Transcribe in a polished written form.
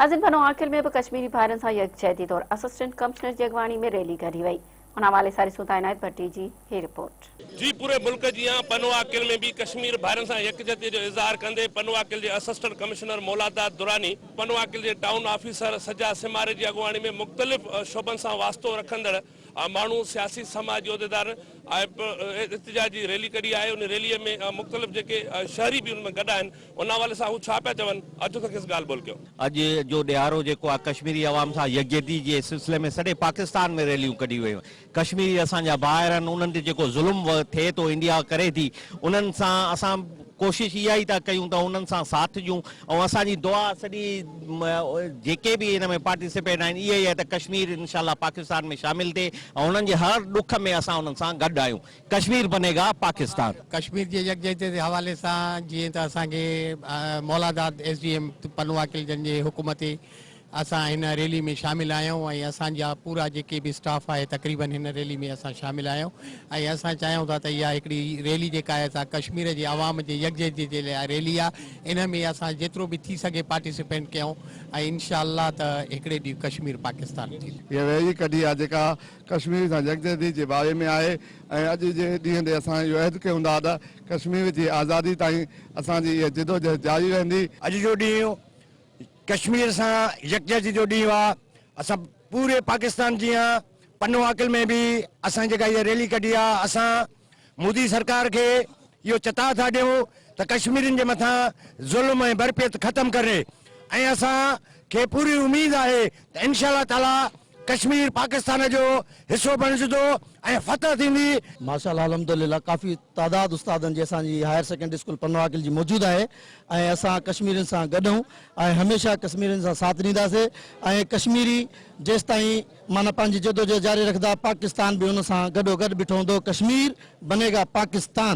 ناظرين پنو عاقل ۾ به ڪشميري ڀائرن سان يڪجهتي طور اسسٽنٽ ڪمشنر جي اڳواڻي ۾ ريلي ڪڍي وئي. ان حوالي سان ڏسون ٿا عنايت ڀٽي جي هي رپورٽ. جي پوري ملڪ جيان پنوعاقل ۾ به ڪشمير ڀائرن سان يڪجهتي جو اظهار ڪندي پنوعاقل جي اسسٽنٽ ڪمشنر مولاداد دراني، پنوعاقل جي ٽائون آفيسر سجاد سماري جي اڳواڻي ۾ مختلف شعبن سان واسطو رکندڙ ماڻهو، سياسي سماجي عهديدارن ۽ احتجاجي ريلي ڪڍي آهي ان ريلي ۾ مختلف جيڪي شهري به ان ۾ گڏ آهن ان حوالي سان هو ڇا پيا چون اچو ته کيس ڳالهه ٻولهه ڪيون. اڄ جو ڏهاڙو جيڪو آهي ڪشميري عوام سان يڪجهتي جي سلسلي ۾ سڄي پاڪستان ۾ ريليون ڪڍيون ويون ڪشميري اسان جا ڀائر آهن انهن تي جيڪو ظلم ٿئي ٿو انڊيا ڪري ٿي انهن سان اسان ڪوشش اها ئي ٿا ڪيون ته انهن سان ساٿ ڏيون ۽ اسان جي دعا سڄي جيڪي به ان ۾ پارٽيسپيٽ آهن اها ئي آهي ته ڪشمير انشاء الله پاڪستان ۾ شامل ٿئي ۽ انهن جي هر ڏک ۾ اسان انهن سان گڏ آهيون ڪشمير بني گا پاڪستان. ڪشمير جي يڪجهتي جي حوالي سان جيئن ته اسان کي Moladad S D M Pano Akil جن جي حڪم تي اسان هن ريلي ۾ شامل آهيون ۽ اسان جا پورا جيڪي به اسٽاف آهي تقريبن هن ريلي ۾ اسان شامل آهيون ۽ اسان چاهيون ٿا ته اها هڪڙي ريلي جيڪا آهي سا ڪشمير جي عوام جي يڪجهتي جي لاء ريلي آهي ان ۾ اسان جيترو به ٿي سگهي پارٽيسپينٽ ڪيون ۽ انشاء الله ته هڪڙي ڏينهن ڪشمير پاڪستان ٿيندو. هيء ريلي ڪڍي آهي جيڪا ڪشمير سان يڪجهتي جي باري ۾ آهي ۽ اڄ جي ڏينهن تي اسان اهو عهد ڪيون ٿا ته ڪشمير جي آزادي تائين اسان جي اها جدوجهد جاري رهندي. اڄ جو ڏينهن ڪشمير سان يڪجهتي جو ڏينهن آهي، اسان پوري پاڪستان جيان پنو عاقل ۾ به اسان جيڪا هيء ريلي ڪڍي آهي، اسان مودي سرڪار کي اهو چتاء ٿا ڏيون ته ڪشميرين جي مٿان ظلم ۽ برپيت ختم ڪري ۽ اسان کي پوري اميد آهي ته انشاء الله تعاليٰ ڪشمير پاڪستان جو حصو بڻجندو ۽ فتح ٿيندي. ماشاء الله الحمدلله ڪافي تعداد استادن جي اسان جي هائير سيڪنڊري اسڪول پنوعاقل جي موجود آهي ۽ اسان ڪشميرين سان گڏ آهيون ۽ هميشه ڪشميرين سان ساٿ ڏينداسي ۽ ڪشميري جيستائين معنيٰ پنهنجي جدوجهد جاري رکندا پاڪستان به ان سان گڏو گڏ بيٺو هوندو ڪشمير بني گا پاڪستان.